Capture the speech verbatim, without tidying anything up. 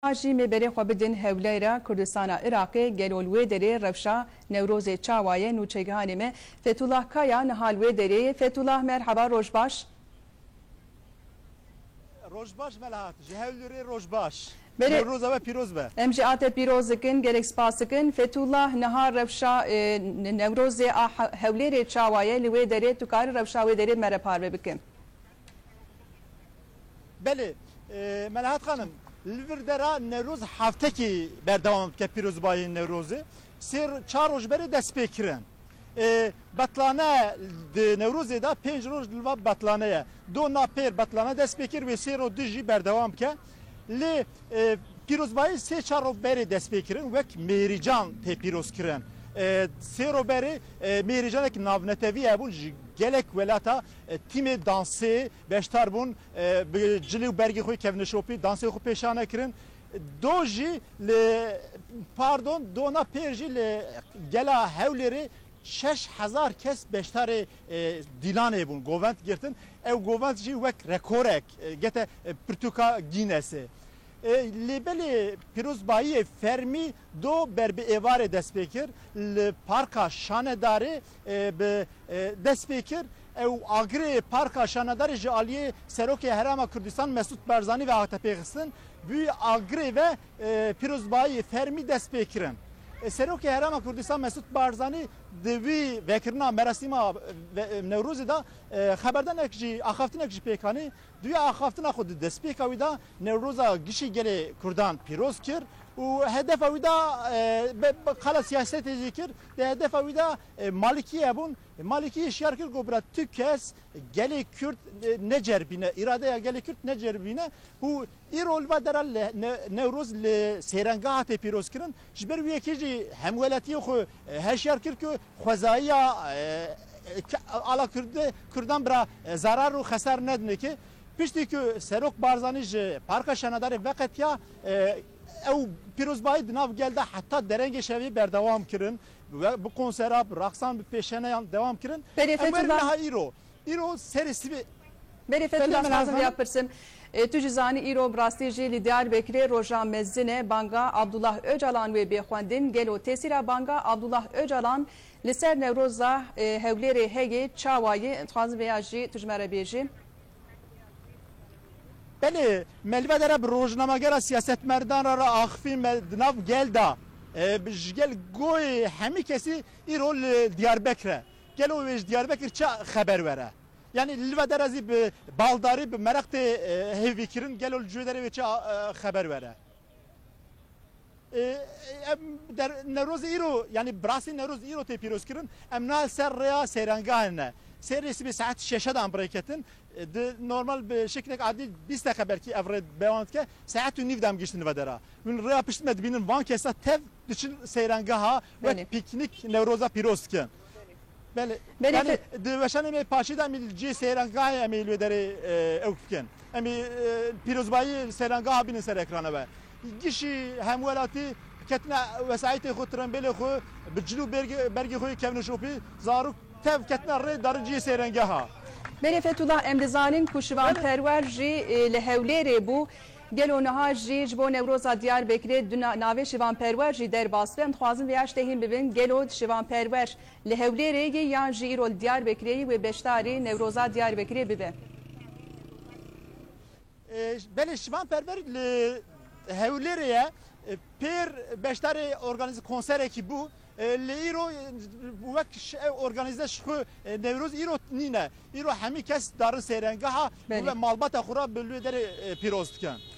Niha jî me berê xwe bidin Hewlêra Kurdistana Iraqê, gelo li wê derê rewşa Newrozê çawa ye? Nûçegihanê me Fethullah Kaya niha li wê derê ye. Fethullah, merhaba, roj baş. Roj baş Melahat, ji Hewlêrê roj baş. Berê, Newroza we pîroz be. Em jî a te pîroz dikin, gelek spas dikin. Fethullah, niha rewşa, e, Newrozê a He-, Hewlêrê çawa ye? Li wê derê tu karî rewşa wê derê me re parve bike? Belê, e, Melahat Xanim, li vir dera Newroz heftekî berdewam dike pîrozbayî Newrozê. Sê ro-, çar roj berê dest pê kirin. E, betlane di Newrozê de pênc roj li va betlane ye. Do na pêr betlane dest pê kir, wê sê ro di jî berdewam bike. Lê, e, pîrozbayî sê çar ro berê dest pê kirin, wek mêrîcan tê pîroz kirin. E, sê ro berê, e, mêrîcanek navnetewî hebûn ji gelek welata, e, tîmê dansê beşdar bûn, e, bi cilî û bergê xwe kevneşopî dansê xwe pêşane kirin. Do jî li, pardon, dona pêr jî li gela Hewlêrê şeş hezar kes beşdarê, e, dîlanê bûn, govend girtin. Ew govend jî wek rekorek, e, gete, e, pirtûka Guinnessê. E, lê belê pîrozbayiyê fermî do ber bi êvarê dest pê kir, li Parka Şanedarê, e, bi, e, dest pê kir. Ew agirê Parka Şanedarê ji aliyê Serokê Herêma Kurdistan Mesûd Barzanî ve hate pêxistin. Bi wî agirê ve, e, pîrozbayî fermî dest pê kirin. E, Serokê Herêma Kurdistan Mesûd Barzanî di wî vekirina merasîma ve-, Newrozê de, e, xeberdanek jî, axaftinek jî pêk anî. Di wî axaftina xwe di destpêka wî de Newroza gişî gelê Kurdan pîroz kir û hedefa wî de, e, be-, be-, qala siyasetê jî kir, di hedefa wî de, e, malikî hebûn. E, malikî şiyar kir, got, bira, tu kes gelê Kurd, e, neceribîne, îradeya gelê Kurd neceribîne û îro li va dera li Ne-, Newroz li sêrengeha tê pîroz kirin. Ji ber wî yekê jî hemwelatiyê xwe, e, heşyar kir ku xwezayiya, e, e, ke-, ala Kurd-, Kurdan bira, e, zarar û xesar nedinê ki. Piştî ku Serok Barzanî ji Parka Şenedarê veqetiya, e, ew pîrozbayî di nav gel de heta derengê şevê berdewam kirin. Bi, bi konsera, bi raqsan, bi pêşeneyan dewam kirin. Berê Em werin Fethullah. Niha îro. Îro serê sibê. Berê Fethullah, Fethullah, ez dixwazim vê pirsim. E, tu jî zanî îro bi rastî jî li Diyarbekirê roja mezin e. Banga Abdullah Ocalan wê bê xwendin. Gelo tesîra banga Abdullah Ocalan li ser Newroza, e, Hewlêrê heye, çawa ye? Dixwazim vêya jî tu ji me re bêjî. Belê, me li ve dere bi rojnamegera siyasetmerdan re, re axifî me di nav gel de, e, bi ji gel goyê hemî kesî îro li Diyarbekir e. Gelo wê ji Diyarbekir çi xeber were? Yanî li ve dere zî bi baldarî, bi meraq tê, e, hêvîkirin, gelo li cihê derê wê çi, e, xeber were? E, em der-, Newroz îro, yanî bi rastî Newroz îro tê pîrozkirin. Em niha ser rêya seyrangahê ne. Serê sibê saet şeşe de em bi rê ketin. E, di normal bi şeklek adî bîst deqe belkî ev rê dewam dike. Saet û nîv de em giştin li ve dera. Hûn rêya pişt me dibînin, van kesa tev diçin seyrangeha wek Belê. Pîknîk Newroza pîroz dikin. Belê. Belê, Yanî, te- di weşanê me paşî de em ê li cihê seyrangehê em ê li wê derê, e, ew bikin. Em ê, e, pîrozbayî seyrangeha bînin ser ekrana we. Gişî hemwelatî ketine wesayîtê xwe, trembêlê xwe, bi cil û bergê, bergê xwe yê kevneşopî, zarok tev ketine rê, darin cihê seyrangeha. Belê Fethullah, em dizanin ku Şivan Belê. Perwer jî, e, li Hewlêrê bû. Gelo niha jî ji bo Newroza Diyarbekirê du na-, navê Şivan Perwer jî derbas be. Em dixwazin vêya ji te hîn bibin. Gelo Şivan Perwer li Hewlêrê ye yan jî îro li Diyarbekirê ye, wê beşdarî Newroza Diyarbekirê bibe? E, belê, Şivan Perwer li Hewlêrê ye. E, pêr beşdarê organîze-, konserekî bû. E, lê îro, e, wek ş-, e, organîze ji xwe, e, Newroz îro nîne. Îro hemî kes darin seyrengeha û Belê. Ve malbata xwe re bi li wê derê, e, pîroz dikin.